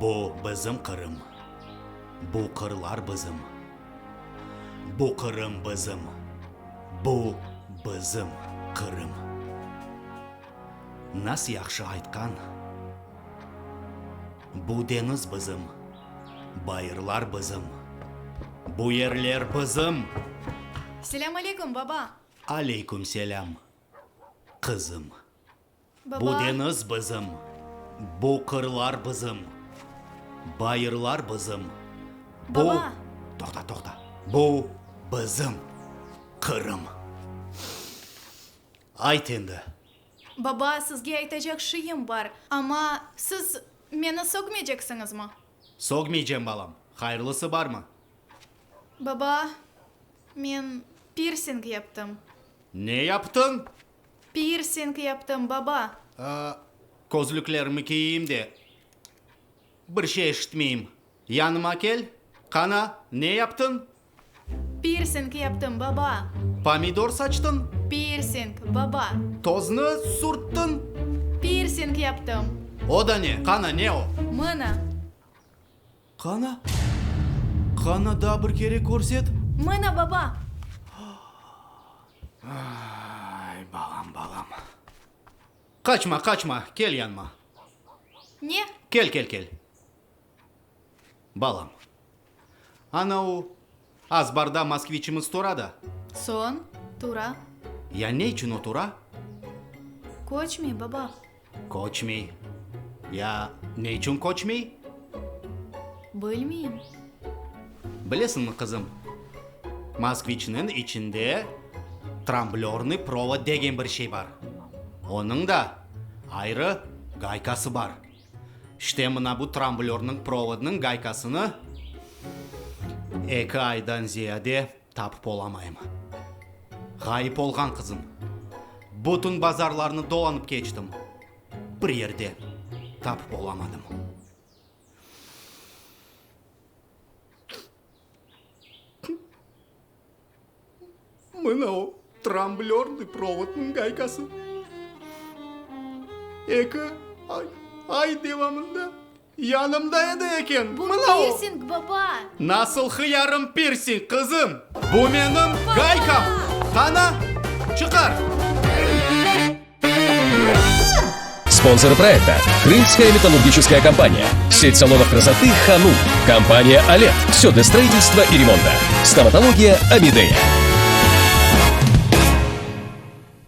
Bu bizim Qırım, bu qırlar bizim. Bu Qırım bizim, bu bizim Qırım. Nas yahşı aytqan, Bu deñiz bizim, bayırlar bizim, bu yerler bizim. Selâm aleyküm, baba! Aleyküm selâm, qızım. Baba. Bu deñiz bizim, bu qırlar bizim, bayırlar bizim, bu. Baba. Toqta, toqta. Bu bizim Qırım. Ayt endi. Baba, sizge aytacaq şeyim bar, amma siz meni sögmeyceksiñizmi? Sögmeycem, balam. Hayırlısı barmı? Baba, men pirsing yaptım. Ne yaptıñ? Pirsing yaptım, baba. Közlüklerimi kiyeyim de, bir şey eşitmeyim. Yanıma kel, qana, ne yaptıñ? Pirsing yaptım, baba. Pomidor saçtıñ? Pirsing, baba. Toznı sürttiñ? Pirsing yaptım. O da ne? Qana, ne o? Mına. Qana? Qana, daa bir kere körset. Mına, baba. Ay, balam, balam. Qaçma, qaçma, kel yanıma. Ne? Kel, kel, kel. Balam, ana o azbarda moskviçimiz tura da. Soñ, tura. Ya ne içün o tura? Köçmey, baba. Köçmey. Ya ne içün köçmey? Bilmeyim. Bilesiñmi, qızım, moskviçniñ içinde tramblörnıy provod degen bir şey bar. Onıñ da ayrı gaykası bar. İşte mına bu tramblörnıñ provodnıñ gaykasını eki aydan ziyade tapıp olamayım. Ğayıp olğan, qızım. Bütün bazarlarnı dolanıp keçtim, bir yerde tapıp olamadım. Mına o tramblörnıy provodnıñ gaykası. Eki ay, ay devamında yanımda edi eken. Bu Mına o. pirsing, baba! Nasıl hıyarım pirsing, qızım? Bu menim gaykam! Qana, çıqar! Спонсоры проекта Крымская металлургическая компания, сеть салонов красоты Ханум, компания Олет, все для строительства и ремонта, стоматология Амидея.